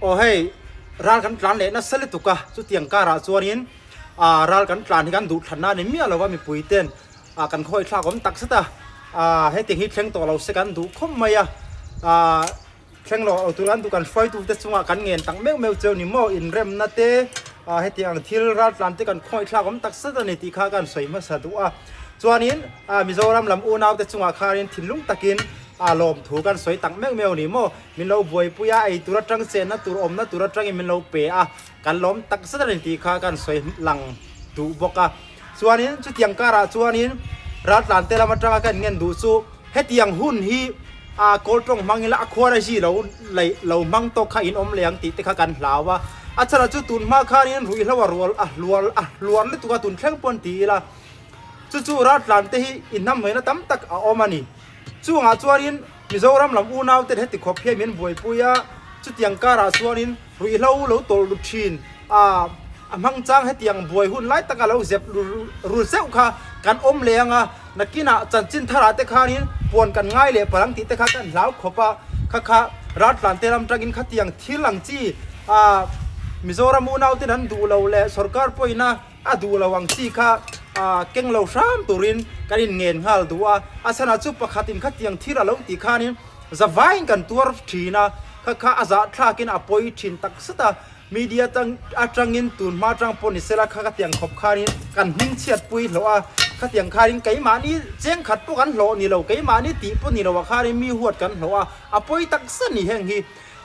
Aw hei ral kan tlan leh nasa lutuk a, chutiang karah chuanin ah ral kan tlan hi kan duh thlanna a ni miah lo a mipui ten ah kan khawi thlak awm tak zet a, ah hetiang hi thleng tawh lo se kan duh khawp mai a, ah thleng lo tur an duh kan hruaitute chungah kan ngen tak meuh meuh cheu ni maw inremna te ah hetiang ang thil ral tlan te kan khawi thlak awm tak zet a ni tih kha kan sawi hmasa duh a, chuanin ah Mizoram lam unaute chungah khanin thinlung takin ah lawmthu kan sawi tak meuh meuh ni maw. Min lo buaipui a, ei tur atang chenna tur awmna tur atangin min lo pe a, kan lawm tak zet a ni tih kha kan sawi lang duh bawk a. Chuanin chutiang karah chuanin raltlan te lam atanga kan ngen duh chu hetiang hun hi a kawl tawng hmang ila a khuar a zi lo lei lo hmang tawk kha in awm leh ang tih te kha kan hlau a. A chhanah chu tun hma khanin ruihhlo a rual a hluar a hluar lutuk a tun thleng pawn ti ila chu chu raltlan te hi inhnamhnaihna tam tak a awm a ni. Chungah chuanin Mizoram lam unaute heti khawp hian min buaipui a, chutiang karah chuanin ruihhlo lo tawlh lut thin a, a hmang chang hetiang buai hun lai taka lo zep ru zeuh kha kan awm leh ang a, nakinah chanchin tharah te khanin puan kan ngai leh palh ang tih te kha kan hlau khawp a, kha kha raltlante ram tangin khatiang thil ang chi a Mizoram unauten an duh lo leh sorkar pawhin a A duh lo ang chi kha keng lo hram turin kan in ngen nghal duh a, a chhanah chu pakhatin khatiang thil a lo tih khanin zavaiin kan tuar thin a, kha kha a zahthlakin a pawi thin tak zet a, media tang atangin tun hma atang pawh ni sela kha khatiang khawp khanin kan hming chhiat pui hlawh a, khatiang khanin keimahni chengkhat pawh kan hlawh ni lo, keimahni tih pawh ni lo ah khanin mi huat kan hlawh a, a pawi tak zet a ni heng hi,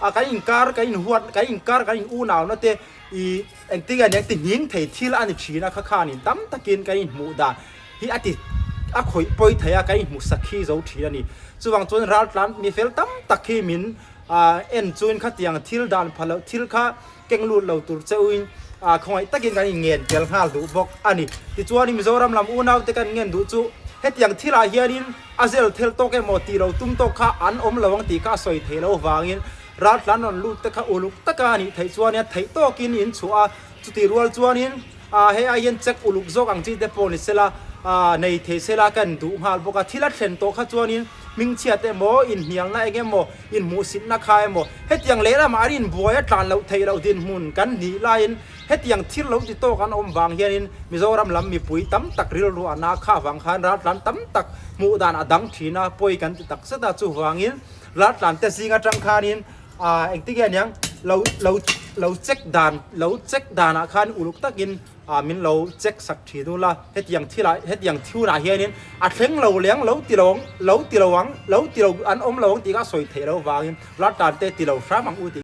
a kan inkar kan inhuat kan inkar kan in unauna te i. Engtin nge nia ti nghing thei thil a ni thin a kha khanin tam takin kan inhmuh dan hi a ti a khawih pawi thei a kan inhmuh sak hi zo thin a ni. Chuvang chuan raltlan mi fel tam tak hi min en chuin khatiang thil dan pha loh thil kha keng lut lo tur cheuhin khawngaih takin kan inngen tel nghal duh bawk a ni. Tichuanin Mizoram lam unaute kan ngen duh chu hetiang thilah hianin a zel thel tawk emaw tih lo tum tawk kha an awm lo ang tih kha a sawi thei lo vangin Raltlan rawn lut te kha uluk taka a nih theih chuan a theih tawkin in chhuah a, chutih rual chuanin hei ai hian check uluk zawk ang chi te pawh ni sela nei thei sela ka in duh nghal bawk a, thil a thlen tawh kha chuanin hmingchhiat emaw inhnialna eng emaw inhmuhsitna kha emaw hetiang lehlamah an inbuai a tlan loh theih loh dinhmun kan nih laiin hetiang thil lo ti tawk an awm vang hianin Mizoram lam mipui tam tak rilru a na kha avang khan raltlan tam tak hmuh dan a dang thin a, pawi kan ti tak zet a, chuvangin. Raltlan te zing atang khanin ah engtin nge aniang lo lo lo check dan lo check danah khan uluk takin ah min lo check sak thin ula hetiang thilah hetiang thunah hianin a thleng lo leng lo ti lo ang lo ti lo ang lo ti lo an awm lo ang tih kha a sawi theih loh vangin raltlan te ti lo hram ang u tih.